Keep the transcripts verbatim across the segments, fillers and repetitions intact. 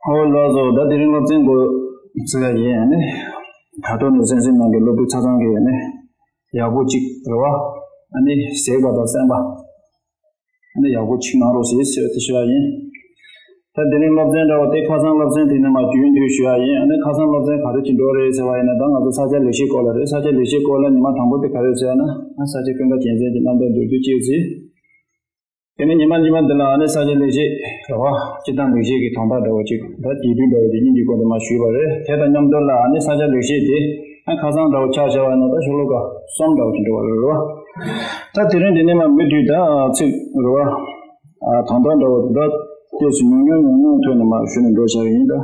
ཨོ་ལགས་སོ། ད་དེ་རིང་སློབ་ཚན་འགོ་ཚུགས་ཡ་ཡིན། ཨ་ནི་དྲ་ཐོག་ནས་གསན་གཟིགས་གནང་མཁན་སློབ་ཕྲུག་ཆ་ཚང་གིས་ཨ་ནི་ཡག་པོ་གཅིག་རེད་བ། ཨ་ནི་གཟིགས་པ་དང་གསན་པ། ཨ་ནི་ཡག་པོ་གཅིག་གནང་རོགས་ཞེས་ཟེར་ཏེ་ཞུ་ཡ་ཡིན། ད་དེ་རིང་སློབ་ཚན་འདྲ་བོ་དེ་ཁ་སང་སློབ་ཚན་དེ་ནས་མར་རྒྱུན་མཐུད་ཞུ་ཡ་ཡིན། ཨ་ནི་ཁ་སང་སློབ་ཚན་ག་རེ་ཅིག་འགྲོ་རེད་ཟེར་བ་ཡིན་ན། ད་ང་ཚོ་ས་ཆ་ལེགས་བཤད་སྐོར་ལ་རེད། ས་ཆ་ལེགས་བཤད་སྐོར་ལ་ཉི་མ་དང་པོ་དེ་ག་རེ་ཟེར་ན། ཨ་ས་ཆ་ཀུན་དགའ་རྒྱལ་མཚན་གྱི་རྣམ་ཐར་མདོར་བསྡུས་གཅིག་ཟེར། དེ་ནས་ཉི་མ་གཉིས་པ་འདི་ལ་ཨ་ནི་ས་ཆ་ལེགས་བཤད་རེད་བ། སྤྱིར་བཏང་ལེགས་བཤད་ཀྱི་དོན་དག་འདྲ་བོ་ཅིག་ད་རྒྱས་བསྡུས་འདྲ་བོ་དེ་གཉིས་ཀྱི་སྐོར་དུ་མར་ཞུས་པ་རེད། དེ་དང་མཉམ་དུ་ལ་ཨ་ནི་ས་ཆ་ལེགས་བཤད་དེ་ཨ་ཁ་སང་འདྲ་བོ་ཆ་བཞག་པ་ཡིན་ན་ད་ཤོ་ལོ་ཀ་གསུམ་འདྲ་བོ་ཅིག་འགྲོ་བ་རེད་བ། ད་དེ་རིང་དེ་ནས་མར་མུ་མཐུད་ད་ཚིག་རེད་བ། ཨ་དོན་དག་འདྲ་བོ་དེ་ད་ཏོག་ཙམ་ཉུང་ཉུང་ཉུང་ཉུང་ཐོག་ནས་མར་ཞུས་ནས་འགྲོ་བྱ་གི་ཡིན་ད། ད་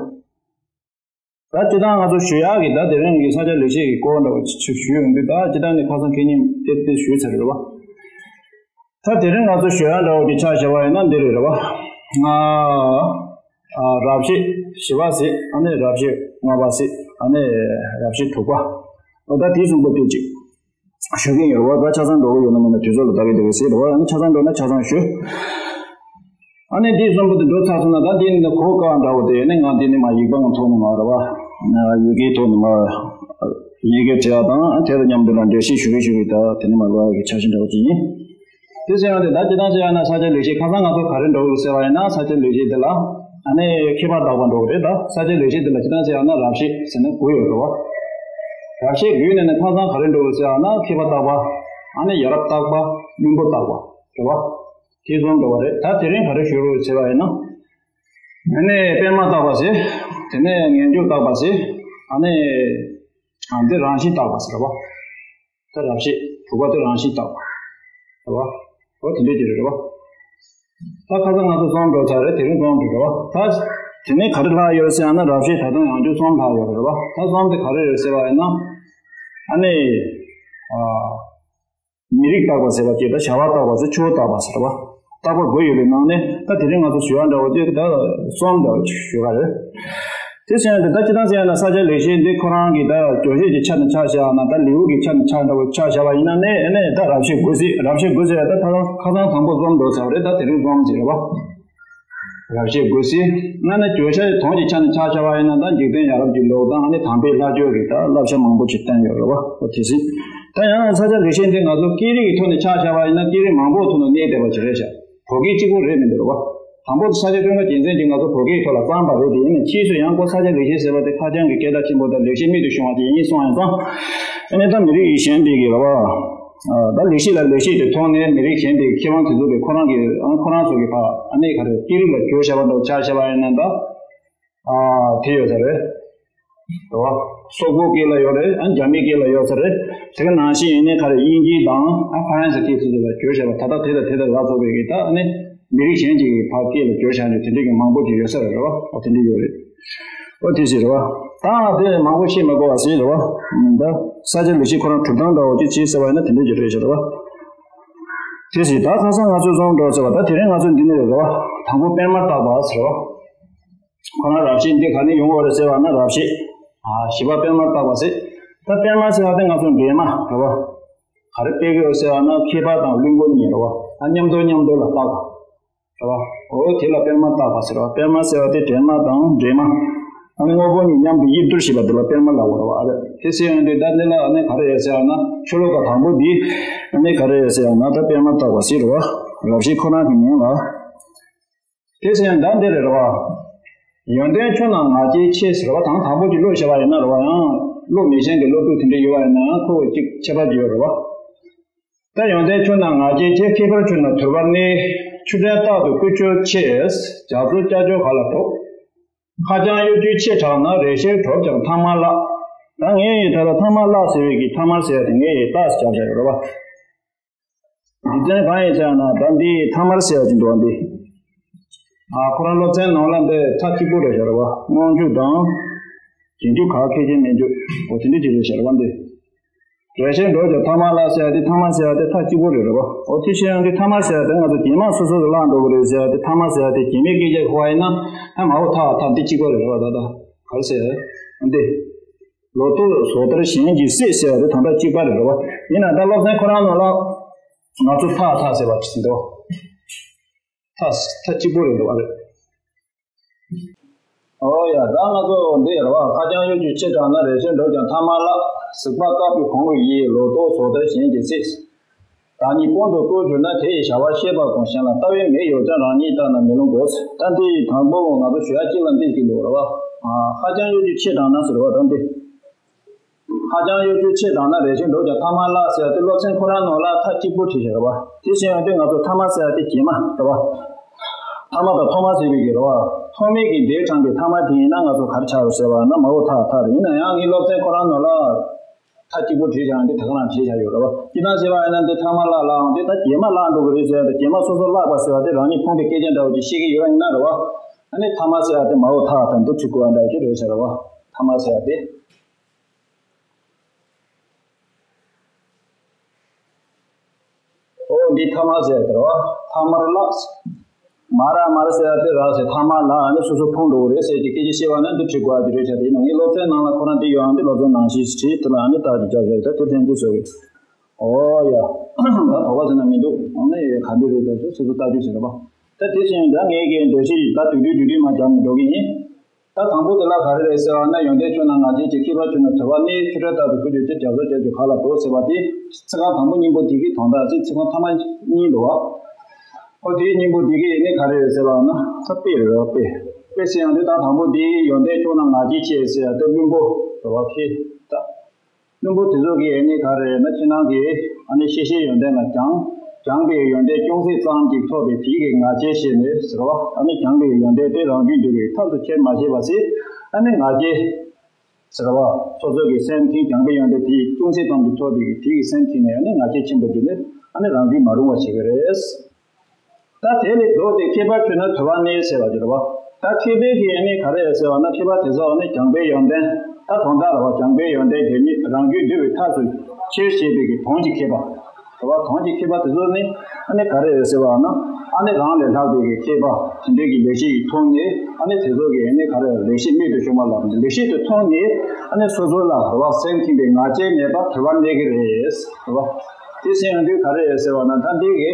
སྤྱིར་བཏང་ང་ཚོ་ཞུ་ཡག་གི་ད་དེ་རིང་གི་ས་ཆ་ལེགས་བཤད་ཀྱི་སྐོར་འདྲ་བོ་ཅིག་ཞུ་ཡོང་དུས། ད་སྤྱིར་བཏང་ནས་ཁ་སང་ཁེ་ཉིན་ཏེ་ཏེ་ཞུས་ཚར་རེད་བ། ད་དེ་རིང་ང་ཚོ་ཞུ་ཡག་འདྲ་བོ་ཅིག་ཆ་བཞག་པ་ཡིན་ན་འདི་རེད་རེད་བ། ང་ཨ་རབ་བྱེད་བཞི་པ་ཟེར། ཨ་ནི་རབ་བྱེད་ལྔ་པ་ཟེར། ཨ་ནི་རབ་བྱེད་དྲུག་པ། འོ་ད་དེ་གསུམ་པོ་དེ་ཅིག་ཞུ་གི་ཡོད་རེད་བ། ད་ཆ་ཚང་འགྲོ་གི་ཡོད་ན་མིན་ན་དུས་ཚོད་ལ་ལྟ་གི་འདུག་གི་ཟེར་རེད་བ། ཨ་ནི་ཆ་ཚང་འགྲོ་ན་ཆ་ཚང་ཞུ། ཨ་ནི་འདི་གསུམ་པོ་དེ་འགྲོ་ཚར་སོང་ན། ད་འདི་ནི་གོ་སྐབས་འདྲ་བོ་དེ་ནི་ང་འདི་ནི་མར་ཡིག་པང་ཐོག་ནས་མར་རེད་བ། ཡི་གེའི་ཐོག་ནས་མར་ཡི་གེ་བྲིས་ཡག་དང་། ཨ་དེ་དང་མཉམ་དུ་ལ་འགྲེལ་བཤད་ཞུ་གི་ཞུ་གི་ད་དེ་ནི་མར་ཀློག་ཡག་གི་འཆར་གཞི་འདྲ་བོ་ཅིག་ཡིན། དེ་ཟེར་ཡང་དེ་ད་སྤྱིར་བཏང་ཟེར་ཡང་ན་ས་ཆ་ལེགས་བཤད་ཁ་སང་ང་ཚོ་ག་རེ་འགྲོ་གི་ཟེར་བ་ཡིན་ན། ས་ཆ་ལེགས་བཤད་འདི་ལ་ཨ་ནི་མཁས་པ་བརྟག་པ་འགྲོ་གི་རེད། ད་ས་ཆ་ལེགས་བཤད་འདི་ལ་སྤྱིར་བཏང་ཟེར་ཡང་ན་རབ་བྱེད་ཟེར་ན་དགུ་ཡོད་རེད་བ། རབ་བྱེད་དགུའི་ནང་ནས་ཁ་སང་ག་རེ་འགྲོ་གི་ཟེར་ཡང་ན་མཁས་པ་བརྟག་པ། ཨ་ནི་ཡ་རབས་བརྟག་པ། བླུན་པོ་བརྟག་པ་རེད་བ། དེ་གསུམ་འགྲོ་བ་རེད། ད་དེ་རིང་ག་རེ་ཞུ་རོགས་ཟེར་བ་ཡིན་ན། ཨ་ནི་པད་མ་བརྟག་པ་ཟེར། དེ་ནས་ངེས་འབྱུང་བརྟག་པ་ཟེར། ཨ་ནི་ཨ་འདི་རང་བཞིན་བརྟག་པ་ཟེར་བ། ད་རབ་བྱེད་དྲུག་པ་དེ་རང་བཞིན་བརྟག་པ་རེད་བ། འོ་དེ་འདྲས་ཀྱི་རེད་བ། ད་ཁ་སང་ང་ཚོ་གསུམ་འགྲོ་ཚར་རེད། དེ་རིང་གསུམ་འགྲོ་རེད་བ། ད་དེ་ནས་ག་རེ་ལྷག་ཡོད་ཟེར་ཡང་ན། རབ་བྱེད་ད་དུང་ཡང་བསྐྱར་གསུམ་ལྷག་ཡོད་རེད་བ། ད་གསུམ་དེ་ག་རེ་རེད་ཟེར་བ་ཡིན་ན། ཨ་ནི་ཨ། མི་རིགས་བརྟག་པ་ཟེར་བ་གཅིག་དང་། བྱ་བ་བརྟག་པ་ཟེར། ཆུ་བོ་བརྟག་པ་ཟེར་བ། བརྟག་པ་དགུ་ཡོད་པའི་ནང་ནས་ད་དེ་རིང་ང་ཚོ་ཞུ་བ་འདྲ་བོ་གཅིག་ད་གསུམ་འདྲ་བོ་ཞུ་བ་རེད། དེ་བྱས་ན་དེ་ད་སྤྱིར་བཏང་བྱས་ན་ས་ཆ་ལེགས་བཤད་འདི་ཁོ་རང་གི་ད་རྒྱུ་ཆ་གི་ཆ་ནས་ཆ་བཞག་ན། ད་ལེའུ་གི་ཆ་ནས་ཆ་འདྲ་བོ་ཆ་བཞག་པ་ཡིན་ན་ནི། ཨ་ནི་ད་རབ་བྱེད་དགུ་ཟེར། རབ་བྱེད་དགུ་ཟེར་ཡ་ད་ད་ཁ་སང་དང་པོ་གསུམ་འགྲོ་ཚར་བ་རེད། ད་དེ་རིང་གསུམ་ཟེར་བ། རབ་བྱེད་དགུ་ཟེར། ཨ་ནི་བརྗོད་བྱ་དོན་གྱི་ཆ་ནས་ཆ་བཞག་པ་ཡིན་ན། ད་འཇིག་རྟེན་ཡ་རབས་ཀྱི་ལུགས་དང་། ཨ་ནི་དམ་པའི་ལྷ་ཆོས་ཀྱི་ད་བསླབ་བྱ་མང་པོ་ཅིག་བསྟན་ཡོད་རེད་བ། འོ་དེ་ཟེར། ད་ཡང་ས་ཆ་ལེགས་བཤད་འདི་ང་ཚོ་སྐད་རིགས་ཀྱི་ཐོག་ནས་ཆ་བཞག་པ་ཡིན་ན། སྐད་རིགས་མང་པོའི་ཐོག་ནས་གནས་བསྡད་པ་ཅིག་རེད་ཤག་བོད་སྐད་གཅིག་པོ་རེད་མི་འདུག་རེད་བ། དང་པོ་ས་སྐྱ་ཀུན་དགའ་རྒྱལ་མཚན་གྱིས་ང་ཚོ་བོད་སྐད་ཐོག་ལ་བརྩམས་པ་རེད། དེ་ཡིན་ནའི་ཕྱིས་སུ་ཡང་ཁོ་ས་སྐྱ་ལེགས་བཤད་ཟེར་བ་དེ་ཁ་བྱང་གི་སྐད་གྲགས་ཆེན་པོ་དང་ལེགས་བཤད་རྨད་དུ་བྱུང་བ་དེ་ཡིན་གསུངས་ཡང་ཙང་། ཨ་ནི་ད་མི་རིགས་གཞན་པའི་གི་རེད་བ། ཨ་ད་ལེགས་བཤད་ལ་ལེགས་བཤད་དེ་མཐོང་ནས་མི་རིགས་གཞན་པའི་མཁས་དབང་དེ་ཚོ་གིས་ཁོ་རང་གི་ཨ་ཁོ་རང་ཚོ་གི་ཕར་ཨ་ནི་ག་རེ་སྐད་རིགས་ལ་བསྒྱུར་བཞག་པ་འདྲ་བོ་ཆ་བཞག་པ་ཡིན་ན་ད། ཨ་དེ་ཡོད་ས་རེད། རེད་བ། སོག་པོ་སྐད་ལ་ཡོད་རེད། ཨ་རྒྱ་མི་སྐད་ལ་ཡོད་ས་རེད། དེ་ག་ནང་བཞིན་ཡིན་ནའི་ག་རེ་དབྱིན་ཇི་དང་ཨ་ཧྥ་རན་སི་སྐད་ཚོ་ཚོ་ལ་བསྒྱུར་བཞག་པ། ད་ལྟ་དེ་དང་དེ་དང་ལ་སོགས་པའི་གི་ད་ཨ་ནི་མི་རིགས་གཞན་གྱི་གི་ཕར་སྐད་ལ་བསྒྱུར་བཞག་ནས་དེ་འདྲའི་གི་མང་པོ་ཅིག་ཡོད་ས་རེད། རེད་བ། ཨོ་དེ་འདྲ་ཡོད་རེད། ཨོ་དེ་ཟེར་རེད་བ། ད་དེ་མང་པོ་བཤད་མ་དགོས་པ་ཟེར་རེད་བ། ད་ས་སྐྱ་ལེགས་བཤད་ཁོ་རང་གྲུབ་སྟངས་འདྲ་བོ་ཅིག་བྱས་ཟེར་བ་ཡིན་ན་དེ་འདྲ་ཅིག་རེད་ཟེར་རེད་བ། དེ་ཟེར། ད་ཁ་སང་ང་ཚོས་གསུམ་འགྲོ་ཟེར་བ། ད་དེ་རིང་ང་ཚོ་འདི་ནས་རེད་བ། དང་པོ་པད་མ་བརྟག་པ་ཟེར་བ། ཁོ་ན་རབ་བྱེད་འདི་ག་ནས་ཡོང་བ་རེད་ཟེར་བ་ན་རབ་བྱེད། ཨ་བཞི་པ་པད་མ་བརྟག་པ་ཟེར། ད་པད་མ་ཟེར་བ་དེ་ང་ཚོ་འདྲེས་མ་རེད་བ། ག་རེ་སྤེལ་གི་ཡོད་ཟེར་བ་ན་མཁས་པ་དང་བླུན་པོ་གཉིས་རེད་བ། ཨ་མཉམ་དུ་མཉམ་དུ་ལ་བརྟག་པ་རེད་བ། འོ་དེ་ལ་པད་མ་བརྟག་པ་ཟེར་བ། པད་མ་ཟེར་བ་དེ་འདྲེས་མ་དང་འདྲེས་མ། ཨ་ནི་དངོས་པོ་གཉིས་མཉམ་དུ་དབྱིབས་བསྡུར་བྱེད་པ་དེ་ལ་པད་མ་ལབ་དགོས་རེད་བ། ཨ་རེད། དེ་ཟེར་ཡོང་དུས་ད་འདི་ལ་ཨ་ནི་ག་རེ་ཡོད་ཟེར་བ་ན་ཤོ་ལོ་ཀ་དང་པོ་འདི་ཨ་ནི་ག་རེ་ཡོད་ཟེར་བ་ན་ད་པད་མ་བརྟག་པ་ཟེར་རེད་བ། རབ་བྱེད་ཁོ་རང་གི་མིང་ལ། དེ་ཚེ་ཡང་ད་འདི་རེད་རེད་བ། ཡོན་ཏན་ཆོས་རྣམས་ང་རྒྱལ་ཆེ་ཟེར་བ་དང་། དང་པོ་གི་བློ་ཞེས་པ་ཡིན་ན་རེད་བ། ཡང་བློ་མི་ཞན་གྱི་སློབ་ཕྲུག་དེ་འདྲ་ཡོད་པ་ཡིན་ན་ཡང་ཁོ་བོ་གཅིག་ཁྱད་པར་གྱི་ཡོད་རེད་བ། ད་ཡོན་ཏན་ཆོས་རྣམས་ང་རྒྱལ་ཆེ། མཁས་པར་གྱུར་ན་དུལ་བར་གནས། ཆུ་ཕྲན་རྟག་ཏུ་ཀུན་སྤྱོད་ཆེ། རྒྱ་མཚོ་ཀྱག་ཀྱོག་ག་ལ་འགྲོ། ཁ་བྱང་གཡོ་སྒྱུས་ཆེ་དྲགས་ན། རེ་ཞིག་གྲོལ་ཀྱང་ཐ་མ་བརླག། ད་ངས་ཡི་ད་ལ་ཐ་མ་བརླག་ཟེར་བའི་གི་ཐ་མ་ཟེར་ཡ་དེ་ངས་ཡི་རྟགས་སུ་བྱ་བྱ་ཡོད་རེད་བ། རྒྱུ་མཚན་གང་ཡིན་ཟེར་ན་ད་འདི་ཐ་མར་ཟེར་བ་ཅིག་འདུག་བ་འདི། ཨ་ཁོ་རང་སློབ་ཚན་ནང་ལ་འདི་ཐ་གཅིག་པོ་རེད་ཤག་རེད་བ། སྔོན་འཇུག་དང་། རྗེས་འཇུག་ག་ཁེ་ཁེ་མི་འཇུག་འོ་དེ་འདྲ་ཅིག་རེད་ཤག་རེད་བ་འདི། རེ་ཞིག་འགྲོ་ཀྱང་ཐ་མ་བརླག་ཟེར་བ་དེ་ཐ་མ་ཟེར་བ་དེ་ཐ་གཅིག་པོ་རེད་རེད་བ། འོ་དེ་བྱས་ཡང་འདི་ཐ་མ་ཟེར་བ་དེ་ང་ཚོ་རྗེས་མ་སོ་སོ་གི་བརླག་འགྲོ་གི་རེད་ཟེར་བ་དེ་ཐ་མ་ཟེར་བ་དེ་རྗེས་མའི་སྐད་ཆ་གོ་བ་ཡིན་ན་ཨ་མ་འོ་ཐ་ཐ་འདི་གཅིག་པོ་རེད་རེད་བ། ད་ད་ག་རེ་ཟེར་འདི། ལོ་ཏོག་ཟོག་ལྟར་གཞན་གྱིས་བསད་ཟེར་བ་དེ་དོན་དག་གཅིག་པ་རེད་རེད་བ། ཡིན་ན་ད་སློབ་ཚན་ཁོ་རང་ནང་ལ་ང་ཚོ་ཐ་ཐ་ཟེར་བ་ཅིག་འདུག་ཐ་ཐ་གཅིག་པོ་རེད་འདུག་ཨ་རེད། ཨོ་ཡ། ད་ང་ཚོ་འདི་རེད་བ། ཁ་རྐྱང་གཡོ་སྒྱུ་ཕྱིར་དྲངས་ན། རེ་ཞིག་འགྲོ་ཀྱང་ཐ་མ་ལ། གཟིགས་པ་དཀར་པོའི་གོང་བུ་ཡིས། ལོག་རྟོག་ཟོག་ལྟར་གཞན་གྱིས་གཟིགས། བདག་ཉིད་སྤོང་དུ་བཀོད་གྱུར་ན། དེ་ཡི་བྱ་བ་ཤེས་པ་གོང་གཞན་ལ། ལྟ་བའི་མིག་ཡོད་ཀྱང་རང་ཉིད་ལྟ་ན་མི་ལོང་གོ། ད་འདི་དང་པོ་ང་ཚོ་ཞུ་ཡ་གཅིག་ལ་འདི་གཅིག་འདུག་རེད་བ། ཨ། ཁ་རྐྱང་གཡོ་སྒྱུ་ཕྱིར་དྲངས་ན་ཟེར་བ་ད་འདི། ཧ་ཅང་གཡོ་སྒྱུ་ཕྱིར་དྲངས་ན། རེ་ཞིག་འགྲོ་ཀྱང་ཐ་མ་ལ་ཟེར་ཡ་དེ་སློབ་ཚན་ཁོ་རང་ནང་ལ་མཐའ་གཅིག་པུ་བྲིས་བཞག་རེད་བ། དེ་བཞིན་ཡང་དེ་ང་ཚོ་ཐ་མ་ཟེར་ཡ་དེ་རྗེས་མ་རེད་བ། ཐ་མ་དང་ཐོག་མ་ཟེར་བའི་གི་རེད་བ། ཐོག་མའི་གི་འདས་དྲངས་པའི་ཐ་མ་དེ་ཡིན་ན་ང་ཚོ་ག་རེ་ཆགས་རེད་ཟེར་བ་ན། མ་འོངས་མཐའ་མཐའ་རེད། ཡིན་ན་ཡང་ངའི་སློབ་ཚན་ཁོ་རང་ནང་ལ་མཐའ་གཅིག་པུ་བྲིས་བཞག་ཡང་དེ་ད་ག་རང་བྲིས་བཞག་ཡོད་རེད་བ། ཅི་ལྟར་ཟེར་བ་ཡིན་ན་འདི་ཐ་མ་ལ་ལའང་དེ་ད་རྗེས་མ་ལ་འགྲོ་གི་རེད་ཟེར་ཡ་དེ། རྗེས་མ་སོ་སོ་བཀླགས་པ་ཟེར་བ་དེ་རང་ཉིད་ཕུང་པོའི་སྐད་ཆ་འདྲ་བོ་ཅིག་བཤད་ཀྱི་ཡོད་པ་ཡིན་ན་རེད་བ། ཨ་ནི་ཐ་མ་ཟེར་ཡ་དེ་མ་འོངས་མཐའ་དང་དེ་བྲིས་དགོས་པ་འདྲ་བོ་ཅིག་རེད་ཟེར་བ། ཐ་མ་ཟེར་ཡ་དེ། ཨོ། འདི་ཐ་མ་ཟེར་ཡ་དེ་རེད་བ། ཐ་མར་ལ། མ་ར་མར་ཟེར་ཡ་དེ་ར་ཟེར། ཐ་མ་ལ་ཨ་ནི་སོ་སོ་ཕུང་འགྲོ་གི་རེད་ཟེར་གྱི་སྐད་ཆ་བཤད་པ་ན་འདི་བྲིས་དགོས་ཡ་དེ་རེད་ཤག་དེ་ཡིན་ན་ངའི་སློབ་ཚན་ནང་ལ་ཁོ་རང་འདི་ཡོད་ཨང་། འདི་སློབ་ཚན་ནང་བཞིན་བྲིས། དེ་ལ་ཨ་ནི་རྟགས་ཀྱི་རྒྱབ་བཞག་ད་དེ་ལྷན་ཅིག་བཟོ་གི། ཨོ་ཡ། ད་དོགས་པ་ཟེར་ན་མི་འདུག་ཨ་ནི་ག་འདྲ་རེད་ད་སོ་སོ་ལྟ་རྒྱུ་ཟེར་བ། ད་དེ་བཞིན་ད་ངས་ཀྱི་འགྲེལ་བཤད་ད་དུས་དུས་དུས་དུས་མ་བརྒྱབ་ནས་འགྲོ་གི་ཡིན། ད་དང་པོ་དེ་ལ་ག་རེ་རེད་ཟེར་བ་ན། ཡོན་ཏན་ཆུང་ན་ང་རྒྱལ་ཆེ། མཁས་པ་ཆུང་ན་དད་པ་གནས། ཆོས་གྲོགས་རྟག་ཏུ་བཀོལ་གྱུར་ཅིག་རྒྱ་མཚོར་བསྐྱལ་གྱུར་ག་ལ་འགྲོ་ཟེར་བ་དེ། ཚིག་རྐང་དང་པོ་སྙིང་པོ་འདི་གི་དོན་དག་ཅིག་ཚིག་རྐང་ཐ་མ་གཉིས་འདུག་བ། ཨོ་དེའི་སྙིང་པོ་འདི་གི་ནི་ག་རེ་རེད་ཟེར་བ་ན། ད་དཔེ་རེད་བ། དཔེ། དཔེ་ཟེར་ཡང་དེ་ད་དང་པོ་འདི་ཡོན་ཏན་ཆུང་ན་ང་རྒྱལ་ཆེ་ཟེར་ཡ་དེ་བླུན་པོ་རེད་བ། ཁེ་ད། བླུན་པོ་དེ་ཚོ་གིས་ཨ་ནི་ག་རེ་ན། ཕྱི་ནང་གི་ཨ་ནི་ཤེས་བྱའི་ཡོན་ཏན་ལ་སྦྱང་། སྦྱངས་པའི་ཡོན་ཏན་ཅུང་ཟད་ཙམ་ཅིག་ཐོབ་པས་དེའི་གི་ང་རྒྱལ་ཞེས་ནས་ཟེར་བ། ཨ་ནི་སྦྱངས་པའི་ཡོན་ཏན་དེ་རང་རྒྱུད་འགྲོ་བའི་ཐབས་སུ་ཁྱེར་མ་ཤེས་པ་ཟེར། ཨ་ནི་ང་རྒྱལ་ཟེར་བ། སོ་སོ་གི་སེམས་ཀྱི་སྦྱངས་པའི་ཡོན་ཏན་དེ་ཅུང་ཟད་ཙམ་ཅིག་ཐོབ་པའི་གི་དེའི་གི་སེམས་ཀྱིས་ནས་ཨ་ནི་ང་རྒྱལ་ཆེན་པོ་འགྲོ་ནས་ཨ་ནི་རང་རྒྱུད་མ་རུང་བ་བྱེད་ཀྱི་རེད། ད་དེ་ལས་ལྡོག་སྟེ་མཁས་པ་ཆུང་ན་དད་པ་གནས་ཟེར་བ་དེ་རེད་བ། ད་མཁས་པའི་གི་ཨ་ནི་ག་རེ་ཟེར་བ་ན། མཁས་པ་དེ་ཚོ་ཨ་ནི་སྦྱངས་པའི་ཡོན་ཏན་ད་དོན་དག་རེད་བ། སྦྱངས་པའི་ཡོན་ཏན་དེ་ཉིད་རང་རྒྱུད་འདུལ་བའི་ཐབས་སུ་ཁྱེར་ཤེས་པའི་གི་དོན་གྱི་མཁས་པ་རེད་བ། དོན་གྱི་མཁས་པ་དེ་ཚོ་ནི་ཨ་ནི་ག་རེ་རེད་ཟེར་བ་ན། ཨ་ནི་རང་ལས་ལྷག་པའི་གི་མཁས་པ་དེ་འདྲའི་གི་ལེགས་བཤད་ཀྱི་ཐོག་ནས། ཨ་ནི་དེ་ཚོ་གི་ཨ་ནི་ག་རེ་ལེགས་བཤད་རྨད་དུ་བྱུང་བ་ལ་ལེགས་བཤད་དེ་ཐོག་ནས་ཨ་ནི་སོ་སོ་ལ་རེད་བ། སེམས་ཁེངས་པའི་ང་རྒྱལ་མེད་པར་དད་པ་གནས་ཀྱི་རེད་ཟེར་བ། དེ་ཟེར་ཡོང་དུས་ག་རེ་རེད་ཟེར་བ་ན། ད་འདི་གི་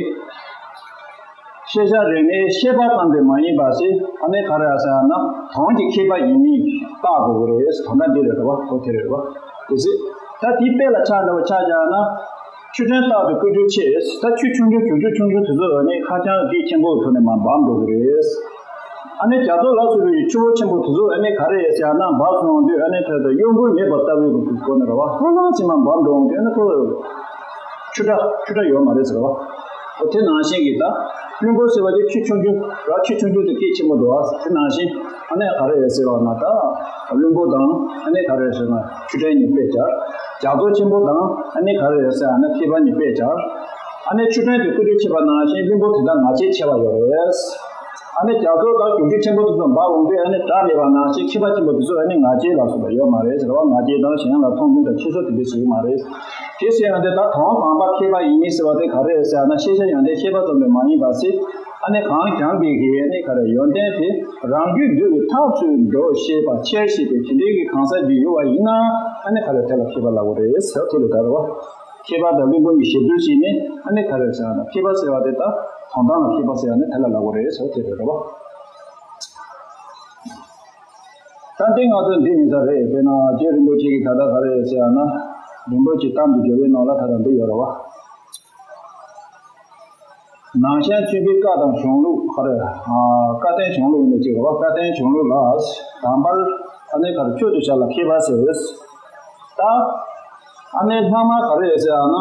ཤེས་བྱ་རིག་གནས་ཤེས་པ་ཙམ་དུ་མ་ཡིན་པ་ཞིག་ཨ་ནི་ག་རེ་ཟེར་ན། དོན་གྱི་མཁས་པ་ཡིན་མིན་བརྟག་དགོས་ཀྱི་རེད། དོན་དག་འདི་རེད་བ། ཁོ་དེ་རེད་བ། དེ་ཟེར། ད་དེའི་དཔེ་ལ་ཆ་འདྲ་བ་ཆ་བཞག་ན། ཆུ་ཕྲན་རྟག་ཏུ་བཀོལ་གྱུར་ཅིག་ད་ཆུ་ཆུང་ཆུང་ཆུང་ཆུང་ཆུང་ཆུང་དེ་ཚོ་ཨ་ནི་ཧ་ཅང་གི་ཆེན་པོའི་ཐོག་ནས་མར་འབབ་འགྲོ་གི་རེད། ཨ་ནི་རྒྱ་མཚོ་ལ་སོགས་པའི་ཆུ་བོ་ཆེན་པོ་དེ་ཚོ་ཨ་ནི་ག་རེ་རེད་ཟེར་ན། འབབ་སོང་དུས་ཨ་ནི་ཐད་དུ་གཡོ་འགུལ་མེད་པ་ལྟ་བུའི་སྒོ་ནས་རེད་བ། ལྷང་ལྷང་ཅིག་མར་འབབ་འགྲོ་འོང་དུས་ཨ་ནི་ཁོ་ཆུ་སྒྲ་ཆུ་སྒྲ་ཡོད་མ་རེད་ཟེར་བ། འོ་དེ་ནང་བཞིན་གྱི་ད་བླུན་པོ་ཟེར་བ་དེ་ཆུ་ཆུང་ཆུང་ར། ཆུ་ཆུང་ཆུང་དེ་སྐད་ཆེན་པོ་འདུག་བ། དེ་ནང་བཞིན་ཨ་ནི་ག་རེ་རེད་ཟེར་བ་ན། ད་བླུན་པོ་དང་ཨ་ནི་ག་རེ་རེད་ཟེར་ན་ཆུ་ཕྲན་གཉིས་དཔེ་སྦྱར། རྒྱ་མཚོ་ཆེན་པོ་དང་ཨ་ནི་ག་རེ་རེད་ཟེར་ན་མཁས་པ་གཉིས་དཔེ་སྦྱར། ཨ་ནི་ཆུ་ཕྲན་དེ་བཀོལ་སྤྱོད་བྱེད་པ་ནང་བཞིན་བླུན་པོ་དེ་དག་ང་རྒྱལ་ཆེ་བ་ཡོད་རེད། ཨ་ནི་རྒྱ་མཚོ་དང་གྱོང་གུད་ཆེན་པོ་དེ་ཚོ་འབབ་འོང་དུས་ཨ་ནི་སྒྲ་མེད་པ་ནང་བཞིན་མཁས་པ་ཆེན་པོ་དེ་ཚོ་ཨ་ནི་ང་རྒྱལ་ལ་སོགས་པ་ཡོད་མ་རེད་ཟེར་བ། ང་རྒྱལ་དང་གཞན་ལ་མཐོང་ཆུང་དང་ཁྱད་གསོད་དེ་འདྲ་བྱེད་ཀྱི་མ་རེད། དེ་ཟེར་ཡང་དེ་ད་དོན་དམ་པ་མཁས་པ་ཡིན་མིན་ཟེར་བ་དེ་ག་རེ་རེད་ཟེར་ན། ཤེས་བྱ་ཡོན་ཏན་ཤེས་པ་ཙམ་དུ་མ་ཡིན་པ་ཟེར། ཨ་ནི་གང་སྦྱངས་པའི་གི་ཨ་ནི་ག་རེ་ཡོན་ཏན་དེ་རང་རྒྱུད་འདུལ་བའི་ཐབས་སུ་འགྲོ་ཤེས་པ། ཁྱེར་ཤེས་པའི་དེ་འདྲའི་གི་གང་ཟག་ཅིག་ཡོད་པ་ཡིན་ན་ཨ་ནི་ག་རེ་དེ་ལ་མཁས་པ་ལབ་དགོས་རེད་ཟེར། དེ་ལས་ད་རེད་བ། མཁས་པ་དང་བླུན་པོ་གཉིས་ཞིབ་བསྡུར་བྱས་ནས་ཨ་ནི་ག་རེ་ཟེར་ན། མཁས་པ་ཟེར་བ་དེ་ད་དོན་དམ་ལ་མཁས་པ་ཟེར་ཡ་ནི་དེ་ལ་ལབ་དགོས་རེད་ཟེར། དེ་རེད་བ། ད་འདི་ང་ཚོ་འདི་ཡིན་ས་རེད། དཔེར་ན་རྗེ་རིན་པོ་ཆེ་གིས་ད་ལྟ་ག་རེ་ཟེར་ཡ་ན། རིན་པོ་ཆེའི་གཏམ་གྱི་རྒྱལ་པོའི་ནང་ལ་ད་ལྟ་འདི་ཡོད་རེད་བ། ནང་བྱན་ཆོས་པའི་བཀའ་དང་གཞུང་ལུགས། ག་རེ། ཨ། བཀའ་བསྟན་གཞུང་ལུགས་ཡིན་ན་གཅིག་རེད་བ། བཀའ་བསྟན་གཞུང་ལུགས་ལ་དང་པར་ཨ་ནི་ག་རེ་སྤྱོད་དུ་བྱ་ལ་མཁས་པ་ཟེར། ད་ཨ་ནི་ལྷག་མ་ག་རེ་ཟེར་ཡ་ན།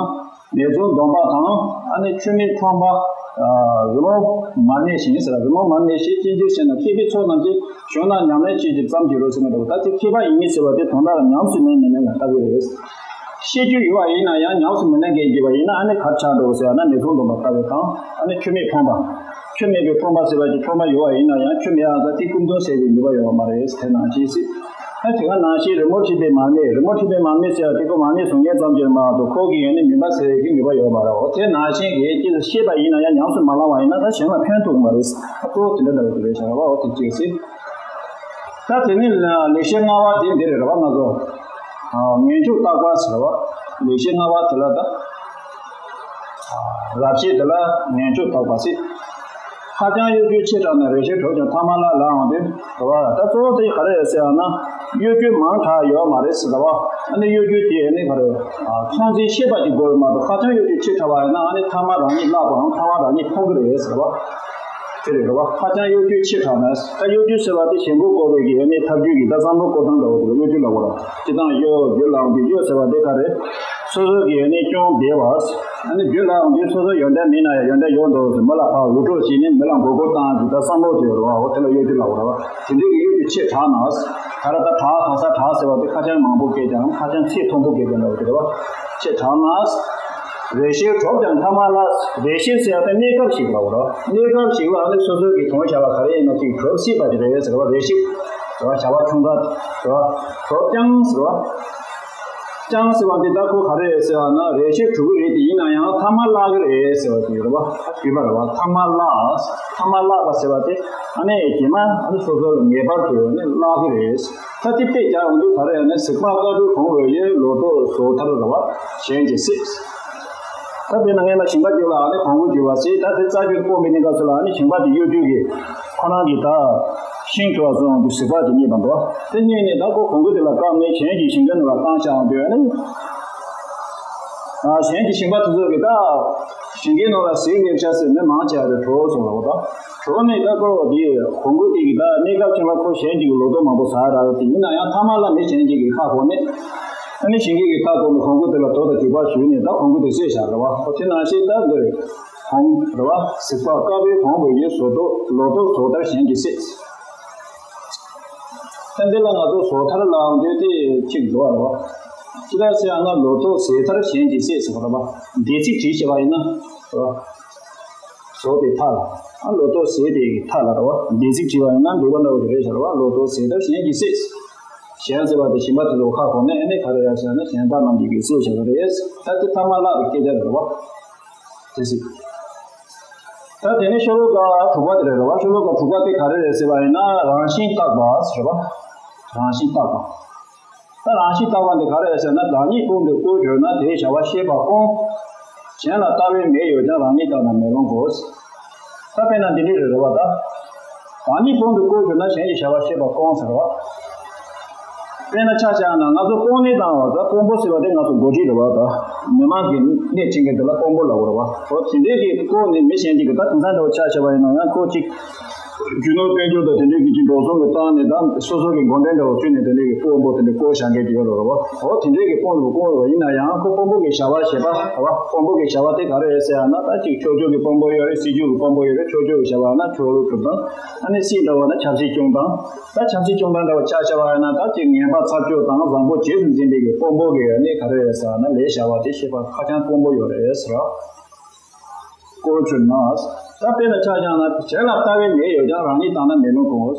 ནེ་ཙོང་སྡོམ་པ་དང་ཨ་ནི་ཆུ་མིག་ཕོངས་པ། ཨ། རི་མོ་མར་མེ་བཞིན་ཟེར། རི་མོ་མར་མེ་བཞིན་ཅི་འགྱུར་ཞེ་ན། མཁས་པའི་ཚོགས་རྣམས་ཀྱིས། གཞུང་ན་ཉམས་ལེན་བྱེད་ཅིང་བརྩམས་ཀྱི་རོ་ཟེར་མཁན་འདྲ་བོ། ད་དེ་མཁས་པ་ཡིན་མིན་ཟེར་བ་དེ་དོན་དག་ཉམས་སུ་ལེན་མི་ལེན་ལ་ལྟ་གི་རེད། ཤེས་རྒྱུ་ཡོད་པ་ཡིན་ན་ཡང་ཉམས་སུ་མི་ལེན་མཁན་ཡིན་པ་ཡིན་ན་ཨ་ནི་ག་རེ་ཆགས་འགྲོ་ཟེར་ན། ནེ་ཙོང་སྡོམ་པ་ལྟ་བུ་དང་ཨ་ནི་ཆུ་མིག་ཕོངས་པ། ཆུ་མེད་པའི་ཕོངས་པ་ཟེར་བ་གྱི་ཕོངས་པ་ཡོད་པ་ཡིན་ན་ཡང་ཆུ་མེད་ཡང་ད་དེ་ཀུན་འདུན་ཟེར་བའི་ནུས་པ་ཡོད་པ་མ་རེད། དེ་ནང་བཞིན་ཟེར། ཨ་དེ་ག་ནང་བཞིན་རི་མོར་བྲིས་པའི་མར་མེ། རི་མོར་བྲིས་པའི་མར་མེ་ཟེར་བ་དེ་ཁོ་མར་མེ་བཟོ་མཁན་ཙམ་གྱིས་མ་གཏོགས་ཁོ་གི་ཡོན་ཏན་མུན་པ་སེལ་བའི་ནུས་པ་ཡོད་མ་རེད། འོ་དེ་ནང་བཞིན་གྱི་ཅི་ལ་ཤེས་པ་ཡིན་ན་ཡང་ཉམས་སུ་མ་བླངས་པ་ཡིན་ན་ད་གཞན་ལ་ཕན་ཐོགས་མ་རེད། ཨ་གཙོ་བོ་དེ་འདྲ་འདྲ་བོ་དེ་རེད་ཤག་རེད་བ། འོ་དེ་གཅིག་ཟེར། ད་དེ་ནི་ལེགས་བཤད་ལྔ་པ་དེ་འདི་རེད་རེད་བ། ང་ཚོ་ངེས་འབྱུང་བརྟག་པ་ཟེར་བ། ལེགས་བཤད་ལྔ་པ་དེ་ལ་ད་རབ་བྱེད་དེ་ལ་ངེས་འབྱུང་བརྟག་པ་ཟེར། ཁ་བྱང་གཡོ་སྒྱུ་ཆེ་དྲགས་ན་རེ་ཞིག་གྲུབ་ཀྱང་ཐ་མ་ལ་ལའང་དེ་རེད་བ། ད་གཙོ་བོ་དེ་ག་རེ་རེད་ཟེར་ཡང་ན། གཡོ་སྒྱུ་མང་དྲགས་ཡོད་མ་རེད་ཟེར་བ། ཨ་ནི་གཡོ་སྒྱུ་དེ་ནི་ག་རེ། ཨ། ཁོང་ཚོའི་ཤེས་པ་ཅིག་དགོས་རེད་མ་གཏོགས། ཁ་བྱང་གཡོ་སྒྱུ་ཆེ་དྲགས་པ་ཡིན་ན་ཨ་ནི་ཐ་མ་རང་ཉིད་བརླག་པའམ་ཐ་མ་རང་ཉིད་ཕོངས་ཀྱི་རེད་ཟེར་བ། དེ་རེད་རེད་བ། ཁ་བྱང་གཡོ་སྒྱུ་ཆེ་དྲགས་ན། ད་གཡོ་སྒྱུ་ཟེར་བ་དེ་ཞེན་ཁོག་བསྐོར་བའི་གི་ཨ་ནི་ཐབས་ཇུས་ཀྱི་ད་བསམ་བློ་བསྐོར་སྟངས་འདྲ་བོ་དེ་ལ་གཡོ་སྒྱུ་ལབ་དགོས་རེད། སྤྱིར་བཏང་གཡོ་སྒྱུ་ལབ་དུས་གཡོ་ཟེར་བ་དེ་ག་རེད། སོ་སོ་གི་ཨ་ནི་སྐྱོན་སྦས་པ། ཨ་ནི་རྒྱུ་ལའང་འདི་སོ་སོ་ཡོན་ཏན་མེད་ན་ཡང་ཡོན་ཏན་ཡོད་འདུག་ཟེར། མི་ལ་ཕར་འུར་སྒྲོག་བྱས་ནས་མི་ལ་མགོ་སྐོར་བཏང་གི་ད་བསམ་བློ་དེ་རེད་བ། འོ་དེ་ལ་གཡོ་སྒྱུ་ལབ་དགོས་རེད་བ། དེ་འདྲའི་གི་གཡོ་སྒྱུ་ཆེ་དྲགས་ན། ག་རེ་ད་དྲག་གང་ཟག་དྲག་ཟེར་བ་དེ་ཁ་བྱང་མང་པོ་སྐད་ཀྱང་ཁ་བྱང་ཚིག་མཐོན་པོ་སྐད་ཀྱང་འདྲ་བ་དེ་རེད་བ། ཆེ་དྲགས་ན། རེ་ཞིག་གྲུབ་ཀྱང་ཐ་མ་ལ། རེ་ཞིག་ཟེར་བ་དེ་གནས་སྐབས་ཤིག་ལབ་དགོས་རེད་བ། གནས་སྐབས་ཤིག་ལ་ཨ་ནི་སོ་སོ་གི་དོན་བྱ་བ་ག་རེ་ཡིན་ན་ཅིག་གྲུབ་སྲིད་པ་དེ་རེད་ཟེར་བ། རེ་ཞིག་རེད་བ། བྱ་བ་ཆུང་ཙག་རེད་བ། གྲུབ་ཀྱང་ཟེར་བ། ཀྱང་ཟེར་བ་འདི་ད་ཁོ་ག་རེ་རེད་ཟེར་བ་ན། རེ་ཞིག་གྲུབ་ཀྱི་རེད་དེ། ཡིན་ན་ཡང་ཐ་མ་བརླག་གི་རེད་ཟེར་བ་དེ་རེད་བ། བརྗོད་པ་རེད་བ། ཐ་མ་བརླག་ཐ་མ་བརླག་པ་ཟེར་བ་དེ་ཨ་ནི་རྗེས་མ་ཨ་ནི་སོ་སོ་ལ་ངེས་པར་དུ་ཨ་ནི་བརླག་གི་རེད། ད་དེ་དཔེ་རྒྱག་ཡོང་དུས་ག་རེ་ཡང་ན། གཟིག་པ་དཀར་པོའི་གོང་འོག་ཡི། ལོ་ཏོག་ཟོ་ཐར་རེད་བ། གཞན་གྱིས་གཟིགས། ད་དཔེར་ན་སྔས་མ་ཞིང་པ་རྒྱུད་ལ་ཨ་ནི་གོང་བུ་རྒྱུ་བ་ཟེར། ད་དེ་རྩ་རྒྱུད་སྤོང་བའི་གནས་སྐབས་སུ་ལ་ཨ་ནི་ཞིང་པ་དེ་གཡོ་སྒྱུ་གི་ཁོ་རང་གི་ད་ཤིང་བྲོ་བ་སོང་དུས་གཟིག་པ་དེ་རྙེད་པ་འདུག་དེ་རྙེད་ནས་ད་ཁོ་གོང་བུ་དེ་ལ་བཀབ་ནས་གཞན་གྱི་ཞིང་ཁའི་ནང་ལ་བཏང་བཞག་ཡོང་དུས་ཨ་ནི། ཨ། གཞན་གྱི་ཞིང་པ་དེ་ཚོ་གིས་ད་ཞིང་ཁའི་ནང་ལ་གཟིག་སླེབས་ཤག་ཟེར་མི་མང་ཆེ་བ་དེ་བྲོ་བ་སོང་ལབ་པ་དང་། བྲོ་ནས་ད་ཁོ་དེ་གོང་བུ་དེ་གི་ད་གནས་སྐབས་ཅིག་ལ་ཁོ་གཞན་གཅིག་གི་ལོ་ཏོག་མང་པོ་ཟ་རག་དེ། ཡིན་ན་ཡང་ཐ་མ་ལ་མི་གཞན་གཅིག་གིས་ཁ་གོག་ནས། ཨ་ནི་ཞིང་ཁའི་གི་ཁ་གོག་ནས་གོང་བུ་དེ་ལ་དོ་དང་རྒྱུག་པ་ཞུས་ནས་ད་གོང་བུ་དེ་བསད་བཞག་རེད་བ། ཨོ་དེ་ནང་བཞིན་ད་འདིར་གོང་རེད་བ། གཟིག་པ་དཀར་པོའི་གོང་འོག་ཡི། ཟོ་ཏོག་ལོ་ཏོག་ཟོ་ཐར་གཞན་གྱིས་གཟིགས། ད་འདི་ལ་ང་ཚོ་ཟོ་ཐར་ལབ་འདོད་དེ་གཅིག་འདུག་རེད་བ། ཅི་ལྟར་ཟེར་ཡང་ན་ལོ་ཏོག་ཟོ་ཐར་གཞན་གྱིས་གཟིགས་ཟེར་བ་རེད་བ། འདས་ཚིག་བྲིས་བྱས་པ་ཡིན་ན་རེད་བ། ཟོས་པའི་མཐའ་ལ། ཨ། ལོ་ཏོག་ཟོས་པའི་མཐའ་ལ་རེད་བ། འདས་ཚིག་བྲིས་པ་ཡིན་ན་འདས་པ་འདྲ་བོ་ཞིག་རེད་ཟེར་བ། ལོ་ཏོག་ཟོ་ཐར་གཞན་གྱིས་གཟིགས། གཞན་ཟེར་བ་དེ་ཞིང་པ་དེ་ཚོ་ཁ་གོག་ནས་ཨ་ནི་ག་རེ་རེད་ཟེར་ན་གཞན་དག་རྣམས་ཀྱིས་གཟིགས་བཞག་གི་རེད། ད་དེ་ཐ་མ་བརླག་པའི་སྐད་ཆ་རེད་བ། དེ་གཟིགས། ད་དེ་ནས་ཤོ་ལོ་ཀ་དྲུག་པ་དེ་རེད་བ། ཤོ་ལོ་ཀ་དྲུག་པ་དེ་ག་རེ་རེད་ཟེར་བ་ཡིན་ན། རང་བཞིན་བརྟག་པ་ཟེར་བ། རང་བཞིན་བརྟག་པ། ད་རང་བཞིན་བརྟག་པ་འདི་ག་རེ་རེད་ཟེར་ན། བདག་ཉིད་སྤངས་ཏེ་བཀོལ་གྱུར་ན། དེའི་བྱ་བ་ཤེས་པ་སྤོང་། གཞན་ལ་ལྟ་བའི་མེ་ཡོད་ཀྱང་། རང་ཉིད་བརྟགས་ན་མེ་ལོང་གོ། ད་དཔེར་ན་འདི་འདྲ་རེད་རེད་བ། ད་བདག་ཉིད་སྤངས་ཏེ་བཀོལ་གྱུར་ན། གཞན་གྱི་བྱ་བ་ཤེས་པ་སྤོང་ཟེར་བ། དཔེར་ན་ཆ་བཞག་ན་ང་ཚོ་སྤོང་ནི་དང་བ། ད་སྤོང་པོ་ཟེར་བ་དེ་ང་ཚོ་འགོ་ཁྲིད་རེད་བ། ད་མི་མང་གི་སྣེ་ཁྲིད་མཁན་དེ་ལ་སྤོང་པོ་ལབ་དགོས་རེད་བ། འོ་དེ་འདྲའི་གི་སྐོར་ནས་མི་གཞན་གཅིག་གིས་ད་དེང་སང་འདྲ་བོ་ཆ་བཞག་པ་ཡིན་ན། ཡང་ཁོ་གཅིག་རྒྱུ་ནོར་དཔལ་འབྱོར་དང་དེ་འདྲའི་གི་ཅིག་འགྲོ་སོང་གི་བཏང་ནས། ད་སོ་སོ་གི་འགོ་འདྲེན་འདྲ་བོ་བྱས་ནས་དེ་འདྲའི་གི་སྤོང་པོ་དེ་འདྲའི་བཀོལ་བཞག་མཁན་ཅིག་ཡོད་རེད་བ། འོ་དེ་འདྲའི་གི་སྤོང་པོ་བཀོལ་བ་ཡིན་ན་ཡང་ཁོ་སྤོང་པོ་གི་བྱ་བ་བྱེད་པ་རེད་བ། སྤོང་པོ་གི་བྱ་བ་དེ་ག་རེ་རེད་ཟེར་ཡང་ན། ད་ཅིག་ཕྱོགས་ཆོས་ཀྱི་སྤོང་པོ་ཡོད་རེད། སྲིད་ཇུས་ཀྱི་སྤོང་པོ་ཡོད་རེད། ཕྱོགས་ཆོས་ཀྱི་བྱ་བ་ན་ཆོས་ལུགས་སྒྲུབ་སྟངས། ཨ་ནི་སྲིད་འདྲ་བོ་ན་ཆབ་སྲིད་སྐྱོང་སྟངས། ད་ཆབ་སྲིད་སྐྱོང་སྟངས་འདྲ་བོ་ཆ་བཞག་པ་ཡིན་ན། ད་ཅིག་ངན་པ་ཚར་གཅོད་དང་བཟང་པོ་རྗེས་སུ་འཛིན་པའི་གི་སྤོང་པོ་གི་ཨ་ནི་ག་རེ་རེད་ཟེར་ན། ལས་བྱ་བ་དེ་ཤེས་པ་ཁ་བྱང་སྤོང་པོ་ཡོད་རེད་ཟེར་བ། བཀོལ་གྱུར་ན། ད་དཔེར་ན་ཆ་བཞག་ན། གཞན་ལ་ལྟ་བའི་མེ་ཡོད་ཀྱང་། རང་ཉིད་བརྟགས་ན་མེ་ལོང་གོ། ད་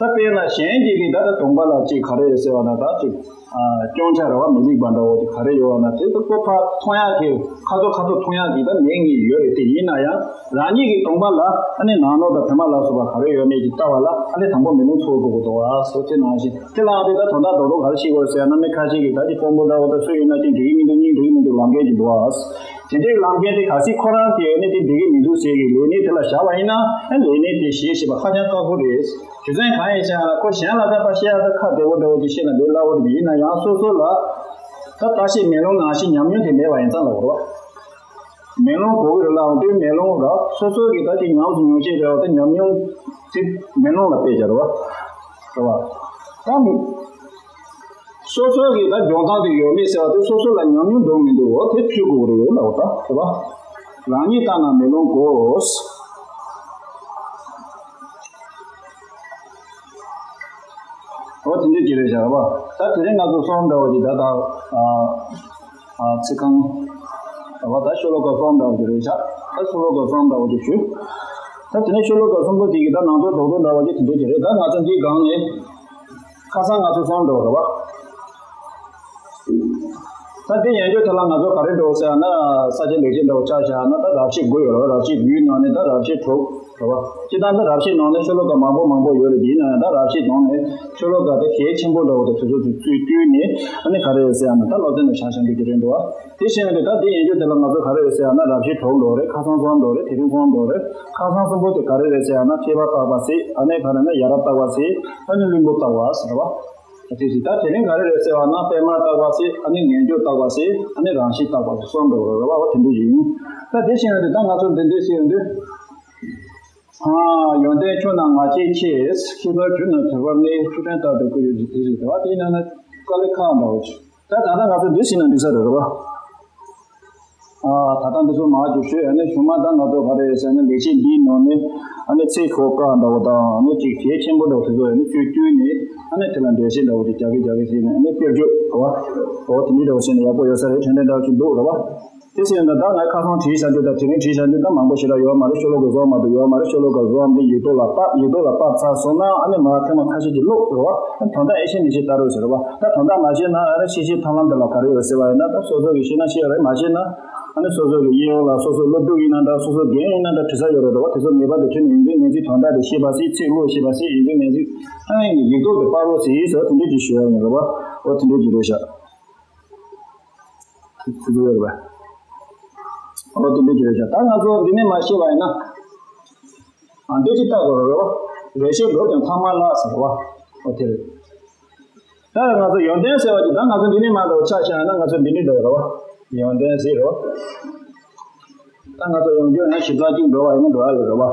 དཔེར་ན་གཞན་གྱིས་གི་ད་ལྟ་གདོང་པ་ལ་ཅིག་ག་རེ་ཟེར་བ་ན། ད་ཅིག་ཨ། སྐྱོན་ཆ་རེད་བ། མི་ལེགས་པ་འདྲ་བོ་དེ་ག་རེ་ཡོད་བ་ན། དེ་ད་ཁོ་ཕར་མཐོང་ཡག་གི་ཁ་ཐོར་ཁ་ཐོར་མཐོང་ཡག་གི་ད་མིག་གཉིས་ཡོད་རེད་དེ། ཡིན་ན་ཡང་རང་ཉིད་ཀྱི་གདོང་པ་ལ་ཨ་ནི་ནག་ནོག་དང་བེ་མ་ལ་སོགས་པ་ག་རེ་ཡོད་མེད་ཀྱི་ལྟ་བ་ལ་ཨ་ནི་དང་པོ་མེ་ལོང་འཚོལ་དགོས་ཀྱི་འདུག་བ། སོ་དེ་ནང་བཞིན་དེ་ལའང་དེ་ད་དོན་དག་རྡོག་རྡོག་ག་རེ་ཤེས་དགོས་ཟེར་ན། མི་ཁ་ཤས་ཀྱིས་ད་ཅིག་སྤོང་པོ་འདྲ་བོ་ད་སུ་ཡིན་ན་ཅིག་འགྲིག་གི་མི་འདུག་གཉིས་འགྲིག་གི་མི་འདུག་ལབ་མཁན་ཅིག་འདུག་བ། དེ་འདྲའི་ལབ་མཁན་དེ་གལ་སྲིད་ཁོ་རང་གིས་ཨ་ནི་དེ་འགྲིག་གི་མི་འདུག་ཟེར་གི་ལས་གནས་དེ་ལ་བཞག་པ་ཡིན་ན། ཨ། ལས་གནས་དེ་ཞེད་ཤེས་པ་ཁ་བྱང་དཀར་པོ་རེད། རྒྱུ་མཚན་གང་ཡིན་ཟེར་ན། ཁོ་གཞན་ལ་ད་ཕར་བཤད་ཡག་ད་ཁ་བདེ་བོ་འདྲ་བོ་ཅིག་བཤད་ན་དེ་སླ་བོ་རེད། ཡིན་ན་ཡང་སོ་སོ་ལ་ད་བརྟག་ཤེས་མེ་ལོང་ནང་བཞིན་ཉམས་མྱོང་དེ་མེད་པ་ཡིན་ཙང་ལབ་དགོས་རེད་བ། མེ་ལོང་གོ་གི་རེད་ལབ་དུས་མེ་ལོང་ར་སོ་སོ་གིས་ད་ཅིག་ཉམས་སུ་མྱོང་ཤེས་རེད་བ། ད་ཉམས་མྱོང་དེ་མེ་ལོང་ལ་དཔེ་བྱས་རེད་བ། རེད་བ། ད་སོ་སོ་གིས་ད་འཇོན་ཐང་དེ་ཡོད་མེད་ཟེར་བ་དེ་སོ་སོ་ལ་ཉམས་མྱོང་འདུག་མི་འདུག་འོ་དེ་ཚུད་དགོས་ཀྱི་རེད་ལབ་པ། ད་རེད་བ། རང་ཉིད་བརྟགས་ན་མེ་ལོང་གོ། འོ་དེ་འདྲ་ཅིག་རེད་བཞག་པ། ད་དེ་རིང་ང་ཚོ་གསུམ་འདྲ་བོ་ཅིག་ད་ལྟ་ཨ་ཨ་ཚིག་རྐང་རེད་བ། ད་ཤོ་ལོ་ཀ་གསུམ་འདྲ་བོ་ཅིག་རེད་བཞག་ད་ཤོ་ལོ་ཀ་གསུམ་འདྲ་བོ་ཅིག་ཞུ། ད་དེ་ནས་ཤོ་ལོ་ཀ་གསུམ་པོ་དེ་གི་ད་ནང་དོན་རྡོག་རྡོག་འདྲ་བོ་ཅིག་དེ་འདྲ་ཅིག་རེད། ད་ང་ཚོ་འདིའི་སྒང་ནས་ཁ་སང་ང་ཚོ་གསུམ་འདྲ་བོ་རེད་བ། ད་དེ་ཡན་ཆོད་དེ་ལ་ང་ཚོ་ག་རེ་འགྲོ་ཟེར་ན། ས་ཆ་ལེགས་ཆ་འདྲ་བོ་ཆ་བཞག་ན་ད་རབ་བྱེད་དགུ་ཡོད་རེད་བ། རབ་བྱེད་དགུའི་ནང་ནས་ད་རབ་བྱེད་དྲུག་རེད་བ། སྤྱིར་བཏང་ད་རབ་བྱེད་ནང་ནས་ཤོ་ལོ་ཀ་མང་པོ་མང་པོ་ཡོད་རེད། དེའི་ནང་ནས་ད་རབ་བྱེད་ནང་ནས་ཤོ་ལོ་ཀ་དེ་གལ་ཆེན་པོ་འདྲ་བོ་དེ་དེ་ཚོ་དེ་ཚུར་བསྟུན་ནས། ཨ་ནི་ག་རེ་རེད་ཟེར་ན། ད་སློབ་ཚན་དུ་བཞག་བཞག་རྒྱུ་དེ་རེད་འདུག་བ། དེ་བཞིན་དུ་ད་དེ་ཡན་ཆོད་དེ་ལ་ང་ཚོ་ག་རེ་རེད་ཟེར་ན། རབ་བྱེད་དྲུག་འགྲོ་རེད། ཁ་སང་གསུམ་འགྲོ་རེད། དེ་རིང་གསུམ་འགྲོ་རེད། ཁ་སང་གསུམ་པོ་དེ་ག་རེ་རེད་ཟེར་ན། མཁས་པ་བརྟག་པ་ཟེར། ཨ་ནི་ག་རེ་ན་ཡ་རབས་བརྟག་པ་ཟེར། ཨ་ནི་བླུན་པོ་བརྟག་པ་ཟེར་བ། དེ་ཟེར། ད་དེ་རིང་ག་རེ་རེད་ཟེར་བ་ན། པད་མ་བརྟག་པ་ཟེར། ཨ་ནི་ངན་སྐྱུགས་བརྟག་པ་ཟེར། ཨ་ནི་རང་བཞིན་བརྟག་པ་ཟེར། གསུམ་འགྲོ་རེད་བ། དེ་འདྲ་ཞིག་ཡིན། ད་དེ་བཞིན་དུ་ད་ང་ཚོ་འདི་འདྲ་ཟེར་ཡོང་དུས། ཨ། ཡོན་ཏན་ཆུང་ན་ང་རྒྱལ་ཆེ། མཁས་པར་གྱུར་ན་གྲུབ་པར་གནས། ཆུ་ཕྲན་ལྟར་དུ་བཀོད་ཡོད་ཅེས། དེ་རེད་བ། དེའི་ནང་ན་དཀའ་ལས་ཁག་འདྲ་བོ་ཅིག་ད་ད་ལྟ་ང་ཚོ་འདི་ཟིན་ན་འགྲིག་ས་རེད་རེད་བ། ཨ། ད་ལྟ་འདི་ཚོ་མར་ཅིག་ཞུས། ཨ་ནི་གཞུག་མ་ད་ང་ཚོ་ག་རེ་ཟེར་ན། ལེགས་བཤད་འདིའི་ནང་ནས་ཨ་ནི་ཚིག་ཤོ་ལོ་ཀ་འདྲ་བོ་དང་། ཨ་ནི་ཅིག་གལ་ཆེན་པོ་འདྲ་བོ་དེ་ཚོ་ཨ་ནི་ཚུར་བསྟུན་ནས། ཨ་ནི་དེ་ལ་འགྲེལ་བཤད་འདྲ་བོ་ཅིག་རྒྱག་གི་རྒྱག་གི་ཟེར་ནས། ཨ་ནི་དཔེར་བརྗོད་རེད་བ། འོ་དེ་འདྲ་འདྲ་བོ་བྱས་ན་ཡག་པོ་ཡོད་ས་རེད། ཁྲེལ་ཁྲེལ་འདྲ་བོ་ཅིག་འདུག་རེད་བ། དེ་ཟེར་ན་ད་ངས་ཁ་སང་བྲིས་བཞག་རྒྱུ་དང་དེ་རིང་བྲིས་བཞག་རྒྱུ་ད་མང་པོ་ཞེ་དྲག་ཡོད་མ་རེད། ཤོ་ལོ་ཀ་བཟོ་མ་ཐུབ། ཡོད་མ་རེད། ཤོ་ལོ་ཀ་བཟོ་འམ་དེ་ཡིག་ཐོག་ལ་ཕབ། ཡིག་ཐོག་ལ་ཕབ་ཚར་སོང་ན། ཨ་ནི་མར་ཐེངས་མ་ཁ་ཤས་ཅིག་ཀློག་རེད་བ། ཨ་ནི་དོན་དག་ཨེ་ཤེས་མི་ཤེས་ལྟ་རོགས་ཟེར་བ། ད་དོན་དག་མ་ཤེས་ན། ཨ་རེ་ཤེས་ཤེས་ཐབས་ལམ་དེ་ལ་ག་རེ་ཡོད་ཟེར་བ་ཡིན་ན། ད་སོ་སོ་གིས་ཤེས་ན་ཤེས་རེད། མ་ཤེས་ན། ཨ་ནི་སོ་སོ་གི་གཡས་གཡོན་ལ། སོ་སོ་སློབ་ཕྲུག་ཡིན་ན་འདྲ། སོ་སོ་རྒན་ཡིན་ན་འདྲ། དྲི་ས་ཡོད་རེད་བ། དེ་ཚོ་ངེས་པར་དུ་ཁྱོན་ནས་ཡིག་འཛིན་མིང་འཛིན་དོན་དག་དེ་ཤེས་པ་ཟེར། ཚིག་ཀློག་ཤེས་པ་ཟེར། ཡིག་འཛིན་མིང་འཛིན། ཨ་ནི་ཡིག་ཐོག་ཏུ་ཕབ་རོགས་ཟེར་ཟེར་བ་དེ་འདྲ་ཅིག་ཞུ་ཡ་ཡིན་རེད་བ། འོ་དེ་འདྲ་ཅིག་རེད་ཤག་ཚིག་ཚིག་ཡོད་རེད་པ། འོ་དེ་འདྲ་ཅིག་རེད་ཤག་ད་ང་ཚོ་འདི་ནས་མར་ཤེས་པ་ཡིན་ན། ཨ། འདི་ཅིག་ལྟ་དགོས་རེད་བ། ལེགས་བཤད་ལོབས་ཀྱང་ཐ་མ་ལ་ཟེར་བ། འོ་དེ་རེད། ད་ང་ཚོ་ཡོན་ཏན་ཟེར་བ་ཅིག་ད་ང་ཚོ་འདི་ནས་མར་འགྲོ་ཆ་བཞག་ན། ང་ཚོ་འདི་འདྲ་འགྲོ་རེད་བ། ཡོན་ཏན་ཟེར་རེད་བ། ད་ང་ཚོ་ཡོང་རྒྱུ་ཡང་ཞིབ་ཚགས་ཅིག་འགྲོ་བ་ཡིན་ན་འགྲོ་ཡ་ཡོད་རེད་བ།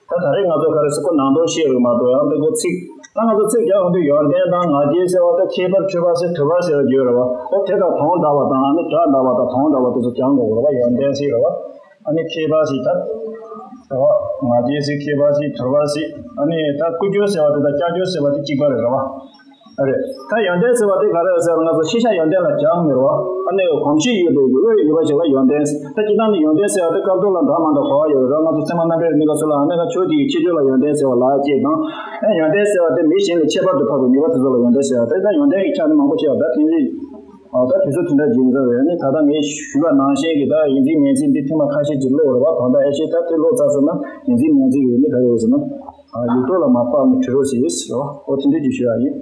ད་ད་རེས་ང་ཚོ་ག་རེ་ཟེར། ཁོ་ནང་དོན་བཤད་རེད་མ་གཏོགས། ཡང་འདི་ཁོ་ཚིག་ད་ང་ཚོ་ཚིག་རྒྱག་ཡོང་དུས་ཡོན་ཏན་དང་ང་རྒྱལ་ཟེར་བ་དང་། ཁྱད་པར་གྱུར་པ་ཟེར། གྲུབ་པ་ཟེར་བ་ཡོད་རེད་བ། འོ་དེ་དང་དོན་འདྲ་བ་དང་། ཨ་ནི་སྒྲ་འདྲ་བ་དང་དོན་འདྲ་བ་དེ་ཚོ་སྦྱང་དགོས་རེད་བ། ཡོན་ཏན་ཟེར་རེད་བ། ཨ་ནི་ཁྱད་པར་ཟེར་ད། རེད་བ། ང་རྒྱལ་ཟེར། ཁྱད་པར་ཟེར། གྲུབ་པ་ཟེར། ཨ་ནི་ད་ཀུན་སྦྱོར་ཟེར་བ་དེ་དང་ཀྱག་ཀྱོག་ཟེར་བ་དེ་གཅིག་པ་རེད། རེད་བ། ཨ་རེད། ད་ཡོན་ཏན་ཟེར་བ་དེ་ག་རེ་རེད་ཟེར་ན། ང་ཚོ་ཤེས་བྱ་ཡོན་ཏན་ལ་སྦྱང་ནི་རེད་བ། ཨ་ནི་གོམས་གཤིས་ཡོད་པའི་བློ་ཡིས་ནུས་པ་བྱེད་པ་ཡོན་ཏན། ད་སྤྱིར་བཏང་ནི་ཡོན་ཏན་ཟེར་བ་དེ་སྐབས་ཐོག་ལ་འདྲ་མ་འདྲ་གོ་བ་ཡོད་རེད། ང་ཚོ་ཚད་མ་རྣམ་འགྲེལ་གནས་སྐབས་སུ་ལའང་ནི། ད་ཕྱོགས་དེ་ཡི་ཁྱད་ཆོས་ལ་ཡོན་ཏན་ཟེར་བ་ལ་ཅེས་དང་། ཨ། ཡོན་ཏན་ཟེར་བ་དེ་མི་གཞན་ལས་ཁྱད་པར་དུ་འཕགས་པའི་ནུས་པ་དེ་ཚོ་ལ་ཡོན་ཏན་ཟེར་བ་རེད། ད་ཡོན་ཏན་གྱི་ཆ་ནི་མང་པོ་ཕྱེ་བ། ད་དེ་ཚོ། ཨ། ད་དེ་ཚོ་དེ་འདྲ་ཡིན་ས་རེད། ཨ་ནི་ད་ལྟ་ངས་ཞུས་པ་ནང་བཞིན་གྱི་ད་ཡིག་འཛིན་མིང་འཛིན་འདི་ཐེངས་མ་ཁ་ཤས་ཅིག་ཀློག་རེད་བ། དོན་དག་ཨེ་ཤེས། ད་དེ་ཀློག་ཚར་སོང་ན་ཡིག་འཛིན་མིང་འཛིན་གྱི་ནི་ག་རེ་ཡོད་ཟེར་ན། ཨ། ཡིག་ཐོག་ལ་མར་ཕབ་ནས་བྲིས་རོགས་ཟེར་ཟེར་བ། འོ་དེ་འདྲ་ཅིག་ཞུ་ཡ་ཡིན།